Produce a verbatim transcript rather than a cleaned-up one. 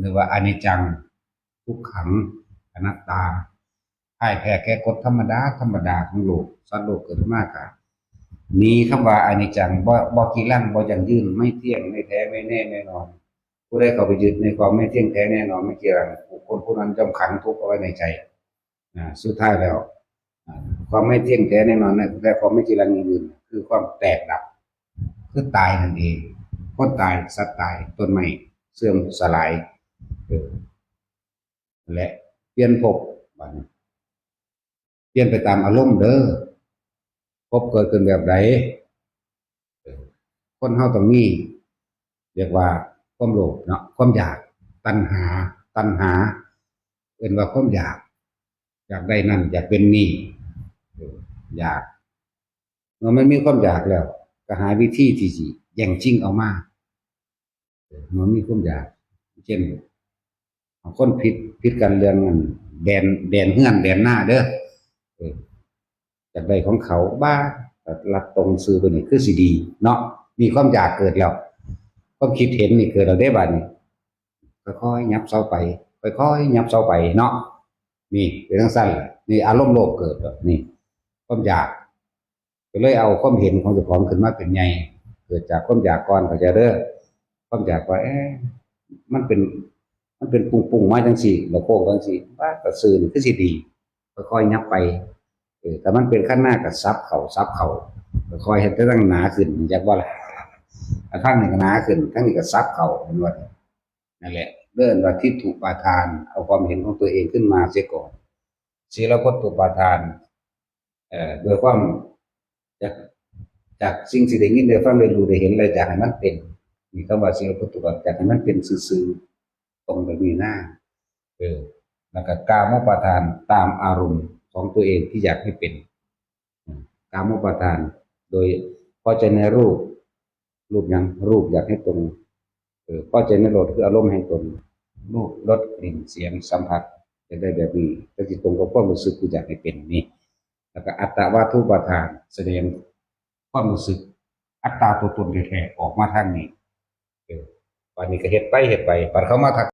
เรียกว่าอนิจจัง ทุกขัง อนัตตา พ่ายแพ้แก่กฎธรรมดาธรรมดาของโลก สัตว์โลกเกิดมากะหนีคำว่าอนิจจัง บ่บ่กีรัง บ่ยั่งยืน ไม่เที่ยง ไม่แท้ ไม่แน่ ไม่นอน ผู้ใดเข้าไปยึดในความไม่เที่ยงแท้แน่นอน ไม่กีรัง บุคคลผู้นั้นย่อมขังทุกข์เอาไว้ในใจ นะ สุดท้ายแล้ว อ่า ความไม่เที่ยงแท้แน่นอนนะ และความไม่จีรังยั่งยืน คือความแตกดับ คือตายนั่นเอง คนตาย สัตว์ตาย ต้นไม้เสื่อมสลาย เออ และเปลี่ยนภพ บัดนี้ เปลี่ยนไปตามอารมณ์เด้อ ภพเกิดขึ้นแบบใด เออ คนเฮาต้องมี เรียกว่าความโลภเนาะ ความอยาก ตัณหา ตัณหา เอิ้นว่าความอยาก อยากได้นั่น อยากเป็นนี่ เออ อยาก เมื่อมันมีความอยากแล้ว ก็หาวิธีที่สิแย่งชิงเอามา เออ เมื่อมีความอยาก เช่น คนผิด ผิดกันเรื่องอันแดน แดนเฮือน แดนนาเด้อ เออ อยากได้ของเขา บ้า ลัดตรงซื่อไปนี่คือสิดีเนาะ มีความอยากเกิดแล้ว ความคิดเห็นนี่เกิดแล้วเด้บัดนี้ ค่อยๆ ยับเซาไป ค่อยๆ ยับเซาไปเนาะ นี่เป็นจั่งซั้นแหละ นี่อารมณ์โลภเกิดแล้ว นี่ ความอยาก ก็เลยเอาความเห็นของเจ้าของขึ้นมาเป็นใหญ่ เกิดจากความอยากก่อน เข้าใจเด้อ ความอยากว่า เอ๊ะ มันเป็น มันเป็นปุงๆ มาจั่งซี้ แล้วโค้งจั่งซี้ ว่าก็ซื่อนี่คือสิดี ค่อยๆ ยับไป เออ แต่มันเป็นคันนาก็สับเข้า สับเข้า ค่อยๆ เฮ็ดให้ทั้งหนาขึ้น อยากว่าล่ะ อันทั้งนี้ก็หนาขึ้น ทั้งนี้ก็สับเข้า เห็นบ่ นั่นแหละ เอิ้นว่าทิฏฐุปาทาน เอาความเห็นของตัวเองขึ้นมาเสียก่อน ศีลพัตตุปาทาน เอ่อ ด้วยความจาก จากสิ่งที่ได้ยินได้ฟังได้รู้ได้เห็นแล้วอยากให้มันเป็น มีคำว่าศีลพัตตุปาทาน อยากให้มันเป็นซื่อๆ ตรงแบบนี้นะ เออ แล้วก็กามุปาทาน ตามอารมณ์ของตัวเองที่อยากให้เป็น อืม กามุปาทาน โดยพอใจในรูป รูปหยัง รูปอยากให้ตรง เออ พอใจในรส คืออารมณ์แห่งตน รูป รส กลิ่น เสียง สัมผัส อยากได้แบบนี้ แต่สิตรงกับความรู้สึกกูอยากให้เป็นนี่ แล้วก็อัตตวาทุปาทาน แสดงความรู้สึก อัตตาตัวตนแท้ๆ ออกมาทางนี้ เออ บัดนี้ก็เฮ็ดไป เฮ็ดไป บัดเขามาทัก